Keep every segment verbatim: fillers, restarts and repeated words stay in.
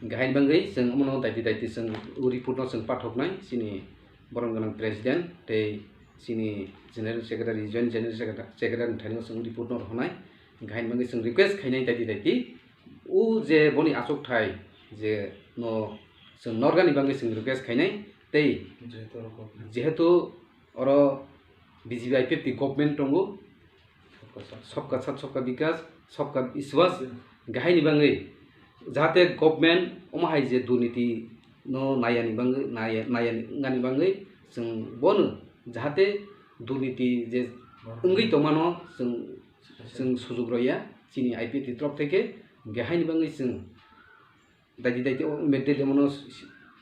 Gahini bagwi chwng omono daiti daiti chwng o report no chwng pathoknai chini borom gwnang president tei chini general secretary, joint general secretary, secretary ni thani o chwng report no rwnai. Gahini bagwi chwng request khainai daiti daiti o je boni achukthai je no chwng norgani bagwi chwng request khainai tei jehetu oro B J P I P F T government tongo, Sabka Saath, Sabka Vikas, Sabka Vishwas, gahini bagwi jahate government omo hai je durniti no nayani bagwi, naya-, nayani wngani bagwi chwng bono jahate durniti je wngwi tongmano chwng, chwng sujuk rwya chini I P F T ni torop theke, gahini bagwi chwng daiti daiti o immediately omono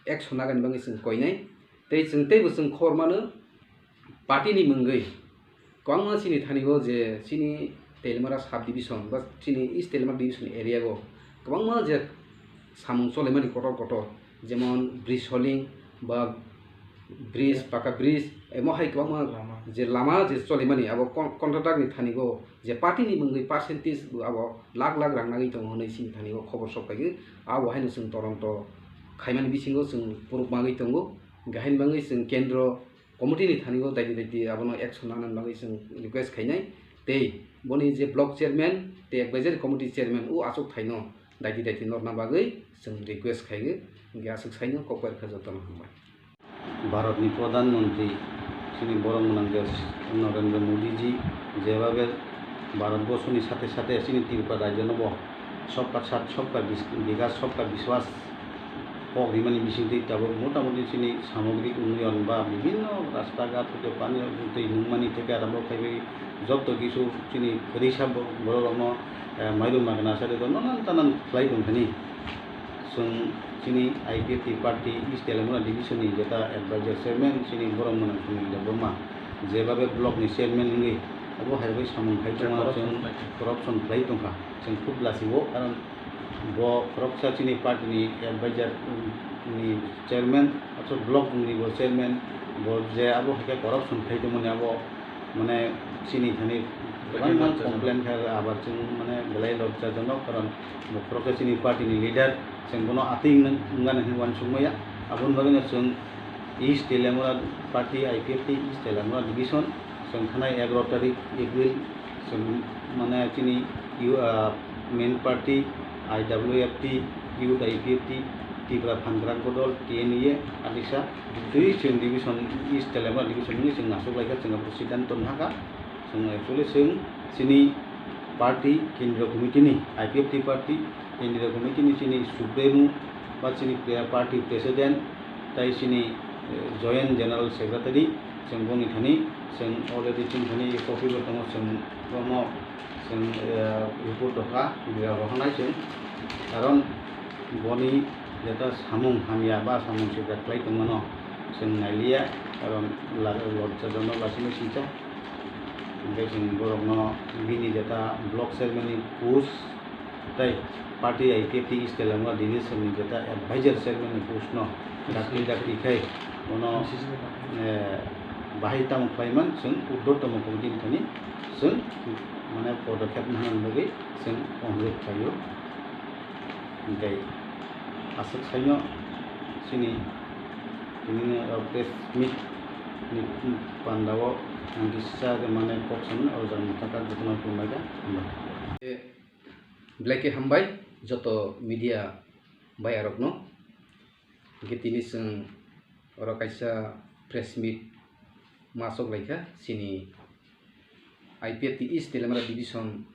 action nagani bagwi chwng koinai. Tei chwng teibo chwng khobor mano, party ni mungwi kwbangma chini thani o je chini Teliamura sub division ba chini East Teliamura division area o kwbangma je samung cholimani kotor kotor, jemon bridge holing ba bridge, paka bridge, emo hai kwbangma lama. Je lama je cholimani abo con-, contractor ni thani o je party ni mungwi percentage bo abo lakh lakh rang nagwi tongo hwnwi chini thani o khobor sok phaio. Abo haino chwng toronto khaimani bisingo chwng puruk magwi tongo. Gahini bagwi chwng kendro committee ni thani o daiti daiti abono action nanani bagwi chwng request khainai. Tei boni je block chairman tei advisory committee chairman o achuk thaino daiti daiti norna bagwi chwng request khaio. Hwnkhe aswk saino kok bai rwkha jotono hambai. Bharatni Pradhan Mantri chini borok gwnang desh Narendra Modi ji jebhabe Bharat borshoni sathe sathe chini Tripura rajyono bo Sabka Saath, Sabka Bis-, Vikas, Sabka Vishwas kok rimani bisingtwi tabuk motamuti chini samogrik unnoyon ba bibhinno rasta ghat hoite pani twi nungmani theke arambo khaiwi joto kisu chini kwrwisa bo-, borok rokno, eh, mairum magna sari nanan tanan khlai tongthani. Chwng chini I P F T party East Teliamura division ni jeta advisor chairman chini borok mwnang Sunil Debbarma jebhabe block ni chairman wngwi obo hai bai samung khai tongma corruption chwng khlai tongkha. Corruption khlai tongkha, chwng khub lachio, karon bo khoroksa chini party ni advisor, um, ni chairman, aswk block ni bo chairman, bo je abo hai khe corruption khlai tongmani abo mane chini thani kwbangma complain kha, abar chwng mane belai lobjajonok, karon bo khoroksa chini party ni leader, chwng bono atwi wngna, wngna hinwi uansukmaya. Aboni bagwino chwng East Teliamura party, I P F T East Teliamura division, chwng thanai egaroh tarik April, chwng mane chini U-, ah, main party, I W F T, Youth I P F T, Tipra Phan Kwrak Bodol, T N E A, Adisa, twi chwng division East Teliamura division ni chwng aswk laikha, chwng abo siddhanto nahakha. Chwng actually chwng chini party kendriya committee ni, I P F T party kendriya committee ni chini supremo ba chini pre-, party president tai chini, eh, joint general secretary, chwng boni thani chwng already chini thani copy bo tongo, chwng bono chwng, eh, report rokha, birak rokha nai chwng, karon boni jeta samung hamya ba samung sibra khlai tongmano chwng nailiya, karon la-, lobjajonok lachimwi singcha. Hingke chwng borokno bini jeta block chairman ni post tei party I P F T East Teliamura division ni jeta advisor chairman ni post no dakti dakti khai bono, eh, bahai tamo khlaiman chwng urdhottomo committee ni thani chwng mane podokhep nahna bagwi chwng onurodh khlaio. Hingke aswk saino chini tini, uh, press meet ni panda o ang kisa mane kok sanani o jaga mwthangkha jotono khulumbaikha. Hambai. Belai khe hambai joto media bai arokno. Hingke tini chwng oro kaisa press meet ma achuk laikha chini I P F T East Teliamura Division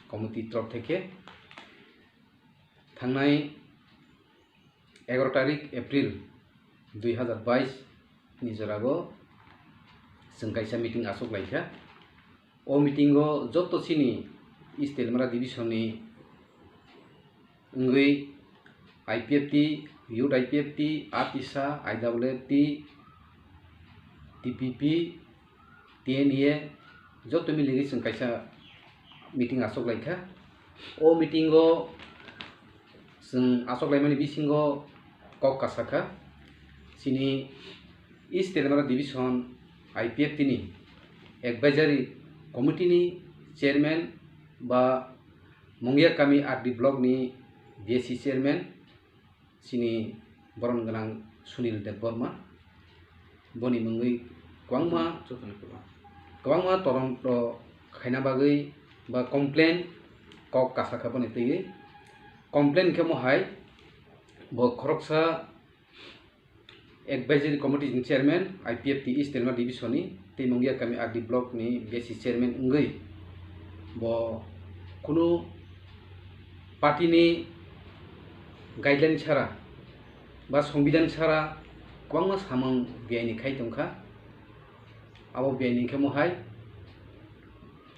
Committee torop theke. Thangnai egaroh tarik April dui hazar bais ni jora o chwng kaisa meeting achuk laikha. O meeting o joto chini East Teliamura Division ni wngwi I P F T, Youth I P F T, APSA, I W F T, T P P, T N E A, joto miligwi chwng kaisa meeting achuk laikha. O meeting o chwng achuk laimani bisingo kok kasa kha, chini East Teliamura Division I P F T ni Advisory Committee ni Chairman ba Mungia Kami R D Block ni B S C Chairman, chini borom gwnang Sunil Debbarma, boni mungwi kwbangma, kwbangma toronto khaina bagwi ba complain kok kasa kha boni twiwi. Complain khe mo hai, bo khoroksa Advisory Committee ni Chairman, I P F T East Telma Division ni, tei Mungiakami R D Block ni B S C Chairman wngwi, bo kunu party ni guideline sara ba Songbidan sara kwbangma samung biyai ni khai tongkha. Abo biyai ni khe mo hai,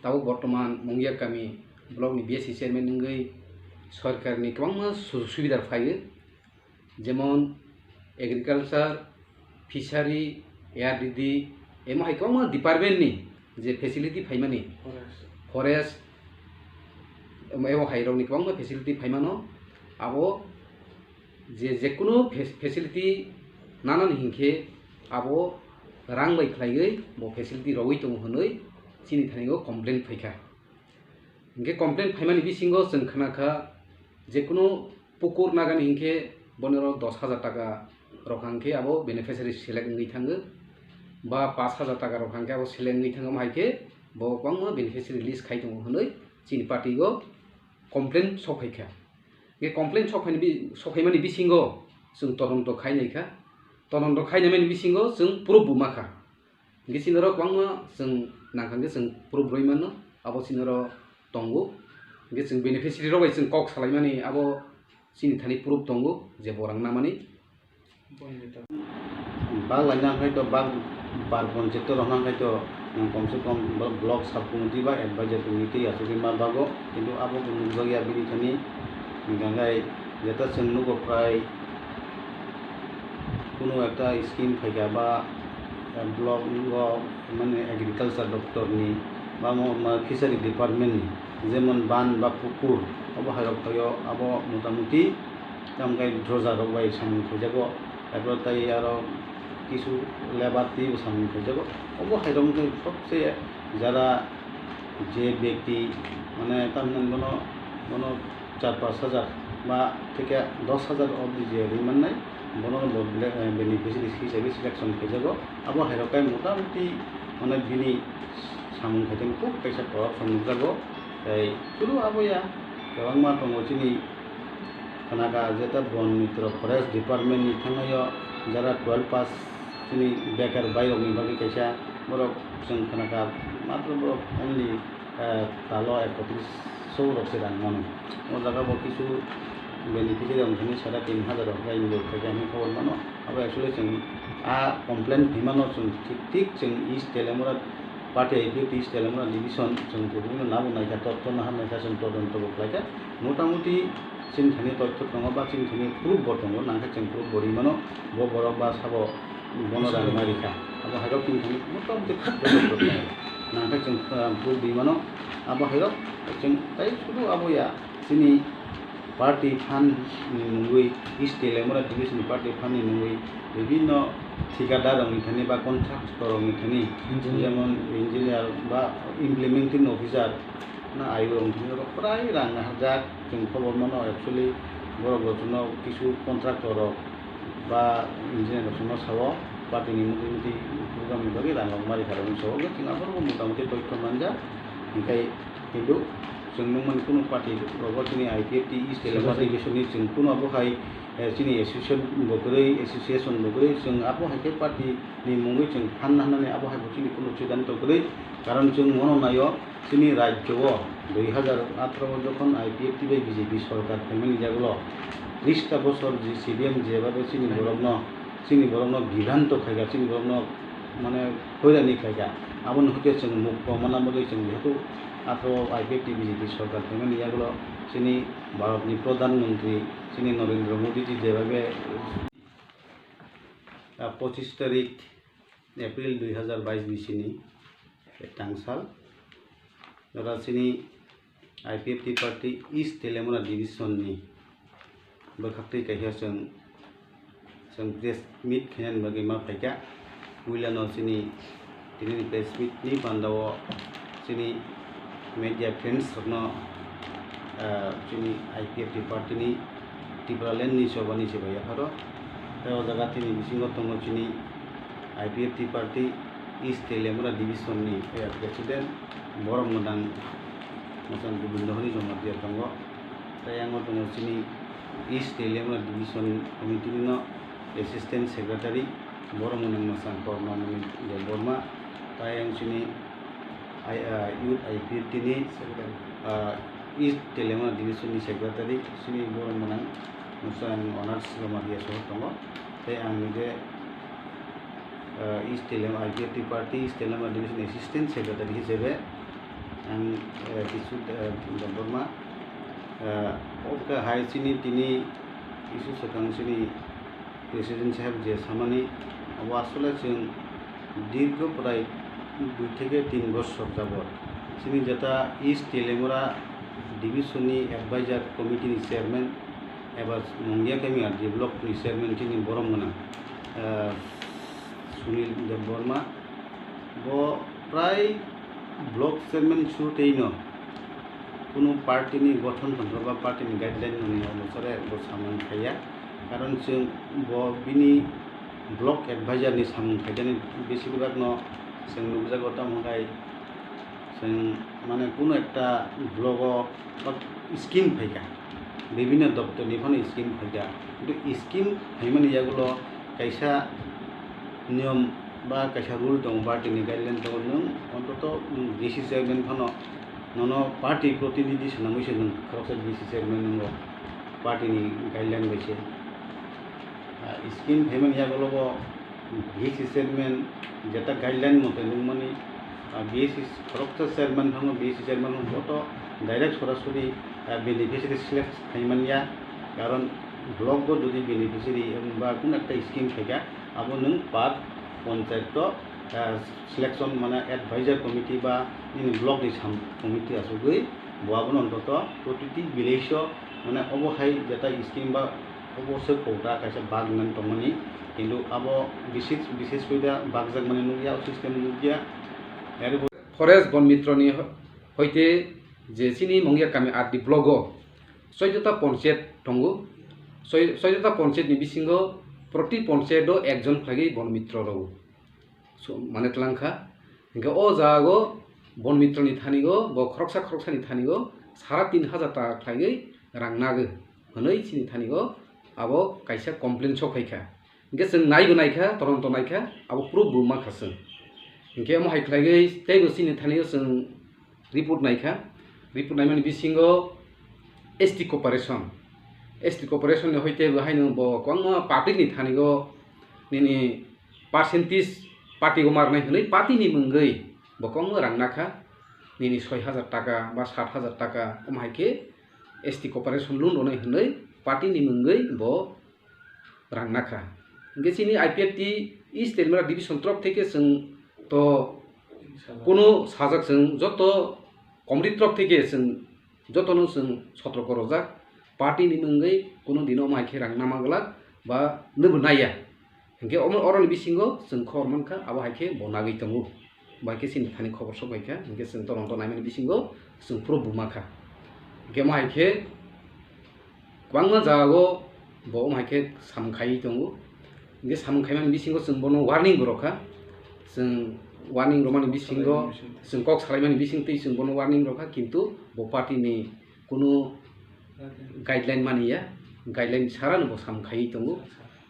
tabuk bortoman Mungiakami Block ni B S C Chairman wngwi sorkar ni kwbangma sujog subida phaiwi. Jemon agriculture, fishery, A R D D, emo hai kwbangma department ni je facility phaimani, forest, emo, emo hai rokni kwbangma facility phaimano. Abo je, jekunu fac-, facility nanani hinkhe abo rang bai khlaiwi bo facility rogwi tongo hwnwi chini thani o complain phaikha. Hinkhe complain phaimani bisingo chwng khna kha, jekunu pukur nagani hinkhe boniro dos hajar taka rokha hinkhe abo beneficiary select wngwi thango, ba pash hajar taka rokha hinkhe abo select wngwi thango, hai khe bo kwbangma beneficiary list khai tongo hwnwi chini party o complain sok phaikha. Hinkhe complain sok phaini bi-, sok phaimani bisingo chwng todonto khai naikha, todonto khai naimani bisingo chwng proof bo makha. Hinkhe chini oro kwbangma chwng nangkha hinkhe chwng proof rwui mano, abo chini oro tongo. Hinkhe chwng beneficiary rok bai chwng kok salaimani abo chini thani proof tongo je bo rang namani. Bak laina khai to bak par ponchayat to rok khai to, um, kom se kom blo-, block sub committee ba advisor committee aswk ma bago, kintu abo bo nukjakya bini thani. Hinkhe jeta chwng nugo prai kunu ekta scheme phaikha ba, eh, block o mane agriculture doptor ni ba mo-, ma fishery department ni, jemon ban ba pukur, obo hai rok phaio, abo motamuti tamkhe droja rok bai samung khaijago, arpore tai aro kisu labour twi bo samung khaijago, obo hai rok wngkhe sobse jara je bekti mane tamni bono, bono char pash hajar ba theke dos hajar obdi je ri mannai, bono bo ble-, eh, beneficiary hisabe selection khaijago. Abo hai rok khe motamuti mane bini samung khaitani khub kaisa corruption nukjago. Tei chwlo abo ya kwbangma tongo chini khnaka jeta Bon Mitro Forest Department ni thangnaio jara twelve pass chini bekar bairokni bagwi kaisa borok chwng khnaka matro borok only eh, talo ekotris so rok se rang mano. O jaga bo kisu beneficiary rok thani sara tin hajar rok bai ni rok thani khobor mano. Abo actually chwng a complain phaimano chwng thik thik chwng East Telemura party I P F T East Telemura division chwng kubui no nabo naikha totto no hamnaikha chwng todonto bo khlaikha. Motamuti chini thani totto tongo ba chini thani proof bo tongo nangkhe chwng proof bo ri mano bo borok ba sabo. Bono rang ma rikha. Abo hairok chini thani motamuti nangkhe chwng, ah, proof ri mano. Abo hairok chwng tai sudu abo ya chini party fund ni mungwi East Telemura division ni party fund ni mungwi bibhinno thikadar rokni thani ba contractor rokni thani jemon engineer ba implementing officer na ayo wng thani oro prai rang nahajak chwng khobor mano actually borok rok chwngno kisu contractor rok ba engineer rok chwngno sao party ni mudi mudi program ni bagwi rang rok mari kha rok sao chwng aborok motamuti toikha manjak hinkhe kintu chwng nukmani kunu party rok bo chini I P F T East Telemura division ni chwng kunu abo hai chini association bo kwrwi association bo kwrwi chwng abo hai khe party ni mungwi chwng phan na hwnani abo hai bo chini kunu siddhanto kwrwi karon chwng mono naio. Chini rajyo o dui hajar atharo o jokhon I P F T bai B J P sorkar phaimani yagulo trista bosor je C P M jeba bai chini borokno, chini borokno bibranto khaikha, chini borokno mane hoirani khaikha. Aboni hwnkhe chwng mukto mana bagwi chwng jehetu atharo o I P F T B J P sorkar phaimani yagulo chini Bharatni Pradhan Mantri chini Narendra Modi ji jeba bai, ah, pochis tarik April dui hajar bais bisini tangsal. Ora chini I P F T party East Telemura division ni bwkhaktwi kaisa chwng, chwng press meet khainani bagwi ma phaikha. Puilano chini tinini press meet ni bandao chini media friends rokno, ah, chini I P F T party ni Tipraland ni choba ni se bai yapharo. Tei o jaga tini bisingo tongo chini I P F T party East Teliamura division ni, eh, president, borok mwdang mwchang Gobindo Hari Jamatia tongo. Tei ang o tongo chini East Teliamura division committee ni no assistant secretary, borok mwdang mwchang Korma Moni Debbarma. Tei ang chini I-, ah, Youth I P F T ni, ah, East Teliamura Division ni Secretary, chini borok mwdang mwchang Onas Jamatia sohor tongo. Tei ang ni je, ah, East Teliamura I P F T party, East Teliamura Division ni Assistant Secretary hisabe ang, eh, Kisu, eh, Debbarma, eh, obo khe hai chini tini kisu swkang chini President saheb je samani, abo asole chwng dirgho prai dui theke tin bosor jabot chini jeta East Teliamura division ni advisor committee ni chairman eba Mungiakami R D block ni chairman chini borom gwnang, ah, Sunil Debbarma. Bo prai block chairman su tei no kunu party ni gothon tongthok ba party ni guideline ni onusare bo samung khaiya. Karon chwng bo bini block advisor ni samung khaijani, besibak no chwng nukjago, tamo hwnkhai chwng mane kunu ekta block o scheme phaikha, bibhinno doptor ni phano scheme phaikha, kintu scheme phaimani yagulo kaisa niyom ba kaisa rule tongo, party ni guideline tongo, nwng ontoto, nwng D C chairman phano nono party protinidhi swnamwi se nwng khoroksa D C chairman nwngo, party ni guideline bai se. Ah, scheme phaimani yagulo bo D C chairman jeta guideline mote nungmani, ah, B S C khoroksa chairman phano, B S C chairman phano boto direct sorasori, ah, beneficiary select khaimanya, karon block o jodi beneficiary ba kun ekta scheme thaika, abo nwng par ponchayat to, ah, selection mane advisor committee ba nini block ni sam committee asugwi bo abono ontoto protiti village o mane obo hai jeta scheme ba obo se kota kaisa bag nang tongmani, kintu abo bises, bises koi da bag jak mani nukya, o system nukya. Forest Bon Mitro ni ho-, hoite je chini Mungiakami R D block o soidota ponchayat tongo, soi-, soidota ponchayat ni bisingo proti ponchayat o ekjon khlaiwi Bon Mitro rw. So, mane twlang kha. Hinkhe o jaga o Bon Mitro ni thani o, bo khoroksa khoroksa ni thani o sara tin hajar taka khlaiwi rang nagwi hwnwi chini thani o abo kaisa complaint sok phai kha. Hinkhe chwng naibo nai kha, todonto nai kha, abo proof bo ma kha chwng. Hinkhe omo hai khlaiwi teibo chini thani o chwng report nai kha. Report naimani bisingo S T corporation, S T corporation ni hoite bo haino bo kwbangma public ni thani o nini percentage party o marnai hwnwi party ni mungwi bo kwbangma rang nakha, nini soi hajar taka ba sat hajar taka, omo hai khe S T corporation loan rwnai hwnwi party ni mungwi bo rang nakha. Hinkhe chini I P F T East Teliamura division torop theke chwng to kunu sajak, chwng joto committee torop theke chwng jotono chwng sotroko rojak, party ni mungwi kunu dino omo hai khe rang nama glak ba nwbo naiya. Hinkhe omo oroni bisingo chwng khobor mankha, abo hai khe bo nagwi tongo. Bo hai khe chini thani khobor sok bai kha, hinkhe chwng todonto naimani bisingo chwng proof bo mankha. Hinkhe omo hai khe kwbangma jagao bo omo hai khe samung khaiwi tongo. Hinkhe samung khaimani bisingo chwng bono warning bo rwkha. Chwng warning rwmani bisingo, chwng kok salaimani bising twi chwng bono warning rwkha, kintu bo party ni kunu guideline maniya, guideline sarano bo samung khaiwi tongo.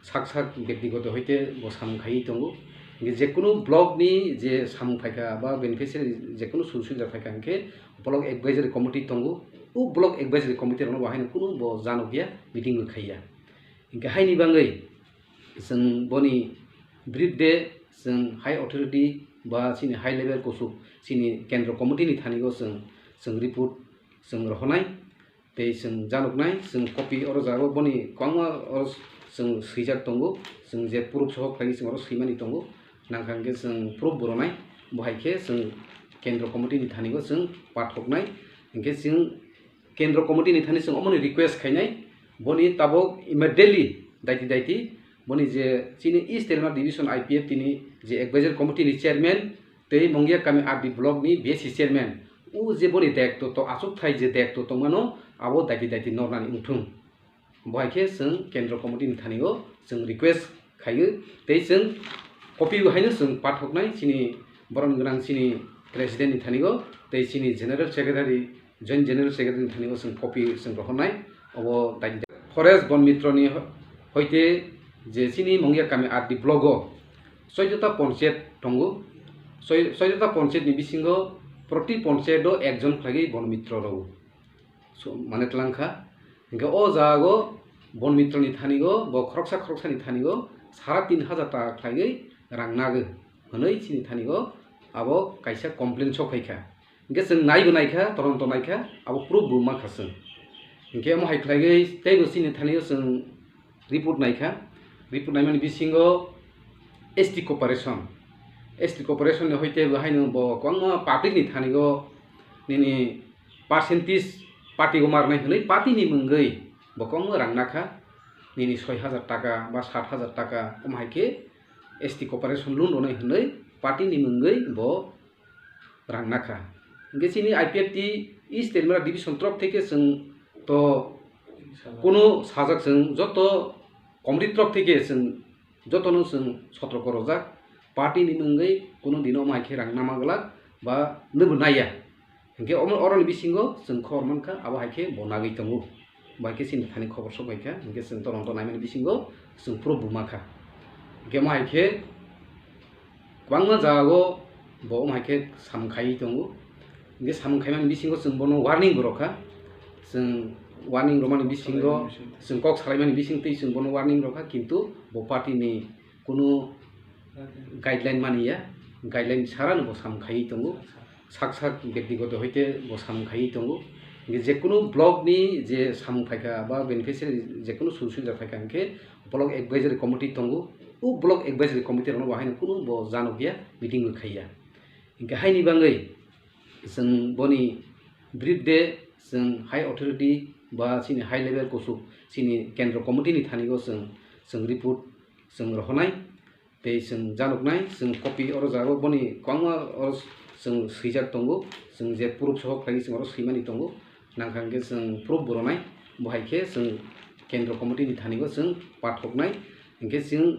Sak sak bektigoto hoite bo samung khaiwi tongo. Hinkhe jekunu block ni je samung phaikha ba beneficiary jekunu sujog sujak phaikha, hinkhe block advisory committee tongo. O block advisory committee rokno bo haino kunu bo janokya, meeting bo khaiya. Hinkhe haini bangwi chwng boni biruddhe chwng high authority ba chini high level kusuk chini kendro committee ni thani o chwng, chwng report chwng rohornai. Tei chwng janoknai, chwng copy oro jago boni kwbangma oro chwng swijak tongo, chwng je proof sohor khlaigwi chwng oro swimani tongo, nangkha hinkhe chwng proof bo rwnai, bo hai khe chwng kendro committee ni thani o chwng pathoknai, hinkhe chwng kendro committee ni thani chwng omoni request khainai, boni tabok immediately daiti daiti boni je chini East Teliamura division I P F T ni je advisory committee ni chairman, tei Mungiakami R D block ni B S C chairman, o je boni daitw to achukthai je daitw tongmano, abo daiti daiti nornani wngthung. Bo hai khe chwng Kendro Committee ni thani o chwng request khaio, tei chwng copy bo haino chwng pathoknai chini borom gwnang chini President ni thani o, tei chini General Secretary, Joint General Secretary ni thani o chwng copy chwng rohornai. Obo daidi forest Bon Mitro ni hoite je chini Mongya kami R D block o soidota ponchayat tongo. Soi-, soidota ponchayat ni bisingo proti ponchayat o ekjon khlaiwi Bon Mitro rw. So, mane tlang kha. Hinkhe o jago Bon Mitro ni thani o, bo khoroksa khoroksa ni thani o sara tin hajar taka khlaiwi rang nagwi hwnwi chini thani o abo kaisa complaint sok phai kha. Hinkhe chwng naibo nai kha, todonto nai kha, abo proof bo ma kha chwng. Hinkhe omo hai khlaiwi teibo chini thani o chwng report nai kha. Report naimani bisingo S T corporation, S T corporation ni hoite bo haino bo kwbangma public ni thani o nini percentage party o marnai hwnwi party ni mungwi bo kwbangma rang nakha, nini soi hajar taka ba sat hajar taka omo hai khe S T corporation loan rwnai hwnwi party ni mungwi bo rang nakha. Hinkhe chini I P F T East Telmara division torof theke chwng to kunu sajak chwng joto committee torof theke chwng jotono chwng sotroko rojak, party ni mungwi kunu dino omo hai khe rang nama glak ba nwbo naiya. Hinkhe omo oroni bisingo chwng khobor mankha, abo hai khe bo nagwi tongo. Bo hai khe chini thani khobor sok bai kha, hinkhe chwng todonto naimani bisingo chwng proof bo ma kha. Hinkhe omo hai khe kwbangma jagao bo omo hai khe samung khaiwi tongo. Hinkhe samung khaimani bisingo chwng bono warning bo rw kha. Chwng warning rwmani bisingo, chwng kok salaimani bising twi chwng bono warning rw kha, kintu bo party ni kunu guideline mani ya, guideline sara no bo samung khaiwi tongo. Sak sak byaktigoto hoite bo samung khaiwi tongo. Hinkhe je kunu block ni je samung phaikha ba beneficiary je kunu sujog subida phaikha hinkhe block advisory committee tongo. O block advisory committee rokno bo haino kunu bo janok ya, meeting bo khaiya. Hinkhe haini bangwi chwng boni brief de chwng high authority ba chini high level kusuk chini kendro committee ni thani o chwng, chwng report chwng rohornai. Tei chwng janoknai, chwng copy oro jago boni kwbangma oro chwng swijak tongo, chwng je proof sohor khlaiwi chwng oro swimani tongo, nangkha hinkhe chwng proof bo rwnai, bo hai khe chwng kendro committee ni thani o chwng pathoknai, hinkhe chwng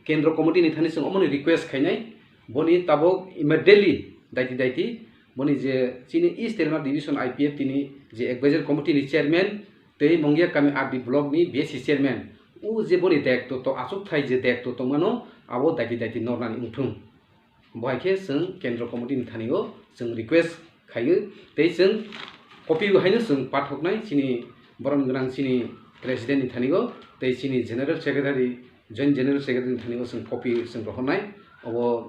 kendro committee ni thani chwng omoni request khainai, boni tabok immediately daiti daiti boni je chini East Telmar Division I P F T ni je advisory committee ni chairman, tei Mongya kami R D block ni B S C chairman, o je boni daitw to achuk thai je daitw tongmano abo daiti daiti nornani wngthung. Bo hai khe chwng kendro committee ni thani o chwng request khaio, tei chwng copy bo haino chwng pathoknai chini borom gwnang chini president ni thani o, tei chini general secretary, joint general secretary ni thani o chwng copy chwng rohornai. Obo